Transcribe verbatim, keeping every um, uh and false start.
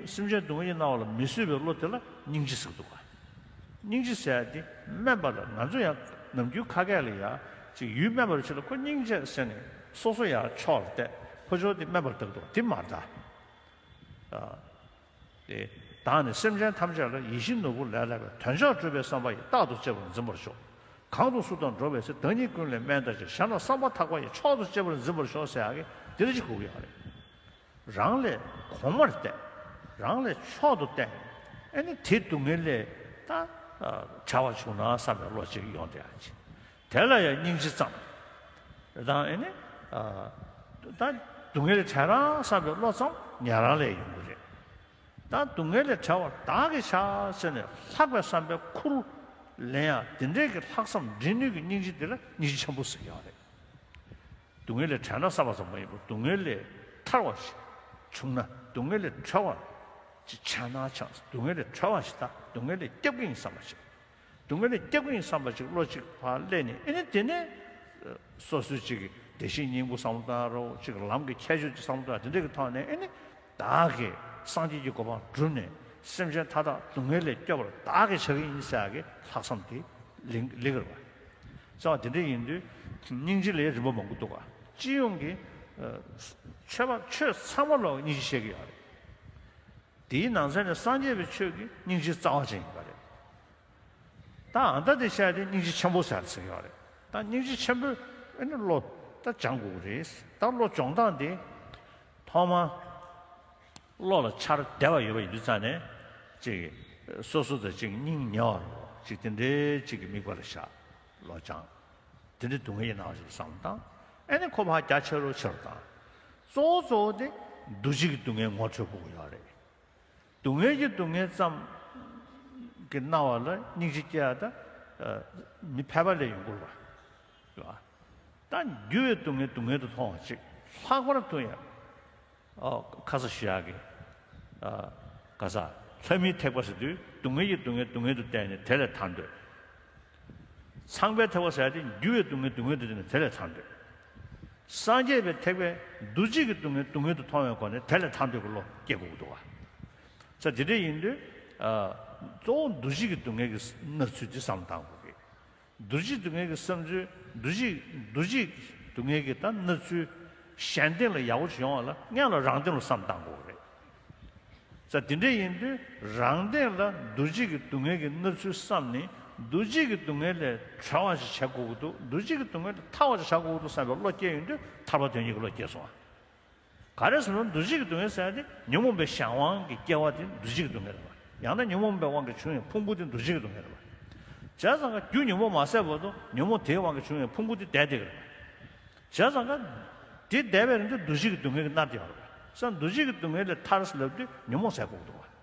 སེམས་ཅན་སྡུག་བསྔལ་གྱིས་མནར་བ་ལ་མི་བཟོད་པའི་བློ་དེ་ལ་སྙིང་རྗེ་ཟེར་གྱི་འདུག་ག་སྙིང་རྗེ་ཟེར་ཡ་དེ་དམན་པ་ལ། ང་ཚོ་ཡང་ནམ་རྒྱུན་ཁ་སྐད་ལ་ཡ་ཅིག་ཡུལ་དམན་པ་རུ་ཆེ་ལ་ཁོ་སྙིང་རྗེ་ཟེར་ནས་སོ་སོ་ཡ་ཕྱོགས་ལ་བལྟས། ཁོ་ཚོ་དེ་དམན་པར་བལྟ་གི་འདུག་དེ་མ་རེད་ད། ཨ། དེ་བདག་ནི་སེམས་ཅན་ཐམས་ཅད་ལ། ཡིད་བཞིན་ནོར་བུ་ལས་ལྷག་པའི། དོན་མཆོག་སྒྲུབ་པའི་བསམ་པ་ཡིས། རྟག་ཏུ་གཅེས་པར་འཛིན་པར་ཤོག་གང་དུ་སུ་དང་འགྲོགས་པའི་ཚེ། བདག་ཉིད་ཀུན་ལས་དམན་བལྟ་ཞིང་། གཞན་ལ་བསམ་པ་ཐག་པ་ཡིས། མཆོག་ཏུ་གཅེས་པར་འཛིན་པར་ཤོག་ཟེར་ཡག་གི་དེ་འདྲ་ཅིག་དགོས་ཀྱི་ཡོད་རེད། རང་ལས་གོང་མར་བལྟས། རང་ལས་མཆོག་ཏུ་བལྟས། ཨ་ནི་དེ་སྡུག་བསྔལ་ལས་ད་བྲལ་བ་བྱུང་ན་བསམ་པའི་བློ་ཅིག་ཡོང་བསྡད་ཡག་ཅིག་དེ་ལ་ཡང་སྙིང་རྗེ་ཙམ་དང་། ཨེ་ནི། ཨ། ད་སྡུག་བསྔལ་ལས་བྲལ་རང་བསམ་པའི་བློ་ཙམ་ཉན་རང་ལས་ཡོང་གི་རེད། ད་སྡུག་བསྔལ་ལས་བྲལ་བར་བདག་གིས་བྱ་ཟེར་ནས་ལྷག་པའི་བསམ་པའི་ཁུར་ལེན་ཡ་དེ་འདྲའི་གི་ལྷག་བསམ་འདྲེན་ནུས་ཀྱི་སྙིང་རྗེ་དེ་ལ་སྙིང་རྗེ་ཆེན་པོ་ཟེར་གྱི་ཡོད་རེད། སྡུག་བསྔལ་ལས་བྲལ་ན་བསམ་པ་ཙམ་མ་ཡིན་པར་སྡུག་བསྔལ་ལས་ཐར་བ་ཞིག་བྱུང་ན། སྡུག་བསྔལ་ལས་གྲོལ་བ་ཅིག་བྱས་ན་ཆགས། སྡུག་བསྔལ་ལས་གྲོལ་བ་ཞིག་དང་སྡུག་བསྔལ་ལས་སྐྱོབ་ཀྱི་ཡིན་བསམ་པ་ཞིག་སྡུག་བསྔལ་ལས་སྐྱོབ་ཀྱི་ཡིན་བསམ་པ་ཅིག་བློ་གཅིག་ཕར་སླེབས་ནས། ཨེ་ནི་དེ་ནས་སོ་སོའི་ཅིག་གི་བདེ་གཤེགས་སྙིང་པོ་བསམ་བློ་བཏང་རོགས། ཅིག་ལམ་གྱི་ཁྱད་ཆོས་ཅིག་བསམ་བློ་བཏང་། དེ་འདྲ་གི་ཐོག་ནས་ཨེ་ནི་བདག་གིས་སངས་རྒྱས་ཀྱི་གོ་འཕང་བསྒྲུབས་ནས་སེམས་ཅན་མཐའ་དག་སྡུག་བསྔལ་ལས་སྐྱོབ་པར་བདག་གིས་བྱ་གི་ཡིན་ཟེར་ཡག་གི་ལྷག་བསམ་དེ་ལེགས་ལེགས་རེད་པ། ཟེར་བ་དེ་འདྲ་ཡིན་དུས་སྙིང་རྗེ་ལ་རིམ་པ་མང་པོ་འདུག་ག་སྤྱི་ཡོངས་ཀྱི་ཆོས་པ་ཆོས་ཚང་མ་ལ་སྙིང་རྗེ་བཤད་ཀྱི་ཡོད་རེད། དེའི་ནང་ཚན་ནས་སངས་རྒྱས་པའི་ཆོས་ཀྱི་སྙིང་རྗེ་རྩ་བ་ཅན་ཡིན་པ་རེད། ད་ཨ་ད་དེ་བཤད་དེ་སྙིང་རྗེ་ཆེན་པོ་ཟེར་ཟེར་གྱི་ཡོད་རེད། ད་སྙིང་རྗེ་ཆེན་པོའི་ཨེ་ནི་བློ་ད་སྦྱང་དགོས་ཀྱི་རེད། ད་བློ་སྦྱོང་སྟངས་དེ་ཐོག་མ་བློ་ལ་འཆར་བདེ་བ་ཡོད་པ་ཡིན་དུས་ཙང་ནས་ཅིག་སོ་སོ་དང་ཅིག་སྙིང་ཉེ་བ་རུ་ཅིག་དེ་འདྲའི་ཅིག་གི་དམིགས་པ་ལ་བཞག་བློ་སྦྱང་། དེ་འདྲའི་སྡུག་བསྔལ་ཡིན་ནའང་ཞིག་བསམ་བློ་བཏང་། ཨེ་ནི་ཁོ་ཕར་རྒྱ་ཆེ་རུ་ཆེ་རུ་བཏང་། གཙོ་བོ་གཙོ་བོ་དེ་འདུ་བྱེད་ཀྱི་སྡུག་བསྔལ་ངོ་འཕྲོད་དགོས་ཀྱི་ཡོད་རེད། སྡུག་བསྔལ་གྱི་སྡུག་བསྔལ་ཙམ་གྱིས་མནར་བ་ལ་སྙིང་རྗེ་སྐྱེ་ཡ་ད་མི་ཕལ་པ་ལས་ཡོང་གི་རེད་པ། རེད་པ། ད་འགྱུར་བའི་སྡུག་བསྔལ་སྡུག་བསྔལ་དུ་མཐོང་བ་ཅིག་ལྷག་པར་དུ་ཡང་ཨོ་ཁ་ས་ཞུ་ཡག་གི་ཨ་ག་ས་ལྷ་མིའི་ཐེག་པ་ཟེར་དུས་སྡུག་བསྔལ་གྱི་སྡུག་བསྔལ་སྡུག་བསྔལ་དུ་བལྟས་ནས་དེ་ལས་ཐར་འདོད། ཚངས་པའི་ཐེག་པ་ཟེར་ཡ་དེ་འགྱུར་བའི་སྡུག་བསྔལ་སྡུག་བསྔལ་དུ་བལྟས་ནས་དེ་ལས་ཐར་འདོད། སངས་རྒྱས་པའི་ཐེག་པས་འདུ་བྱེད་ཀྱི་སྡུག་བསྔལ་སྡུག་བསྔལ་དུ་མཐོང་བའི་སྒོ་ནས་དེ་ལས་ཐར་འདོད་ཀྱི་བློ་སྐྱེ་དགོས་ཀྱི་འདུག་ག་ས་དེ་འདྲ་ཡིན་དུས་ཨ་གཙོ་བོ་འདུ་བྱེད་ཀྱི་སྡུག་བསྔལ་གྱི་མནར་ཚུལ་དེ་བསམ་བློ་བཏང་དགོས་ཀྱི། འདུ་བྱེད་སྡུག་བསྔལ་གྱི་བསམ་ཚུལ། འདུ་བྱེད་འདུ་བྱེད་སྡུག་བསྔལ་གྱི་ད་མནར་ཚུལ་གཞན་སྟེང་ལ་ཡག་པོ་ཞིག་ཡོང་བ་ལ་སྔོན་ལ་རང་སྟེང་ལ་བསམ་བཏང་དགོས་རེད། ས་དེ་འདྲ་ཡིན་དུས་རང་སྟེང་ལ་འདུ་བྱེད་ཀྱི་སྡུག་བསྔལ་གྱི་མནར་ཚུལ་བསམ་ནས་འདུ་བྱེད་ཀྱི་སྡུག་བསྔལ་ལས་གྲོལ་བ་ཞིག་བྱ་དགོས་ཀྱི་འདུག་འདུ་བྱེད་ཀྱི་སྡུག་བསྔལ་ལས་ཐར་བ་ཞིག་བྱ་དགོས་ཀྱི་འདུག་བསམ་པའི་བློ་སྐྱེ་ཡོང་དུས་ཐར་པ་དོན་གཉེར་གྱི་བློ་སྐྱེས་སོང་བ། ག་རེ་ཟེར་ན་འདུ་བྱེད་ཀྱི་སྡུག་བསྔལ་ཟེར་ཡ་དེ་ཉོན་མོངས་པའི་གཞན་དབང་གི་སྐྱེ་བ་དེ་འདུ་བྱེད་ཀྱི་སྡུག་བསྔལ་རེད་པ། ཡང་ན་ཉོན་མོངས་པའི་དབང་གིས་བྱུང་བའི་ཕུང་པོ་དེ་འདུ་བྱེད་ཀྱི་སྡུག་བསྔལ་རེད་པ། བྱས་ཙང་ཀ་རྒྱུ་ཉོན་མོངས་མ་ཟད་བར་དུ་ཉོན་མོངས་དེའི་དབང་གིས་བྱུང་བའི་ཕུང་པོ་དེ་བསྡད་བསྡད་ཀྱི་རེད་པ། བྱས་ཙང་ཀ་དེ་བསྡད་པའི་རིང་དུ་འདུ་བྱེད་ཀྱི་སྡུག་བསྔལ་གྱིས་མནར་བསྡད་ཡོད་རེད་པ། ས་འདུ་བྱེད་ཀྱི་སྡུག་བསྔལ་ལས་ཐར་ཟེར་ལབ་དུས་ཉོན་མོངས་ཟད་དགོས་ཀྱི་འདུག་པ།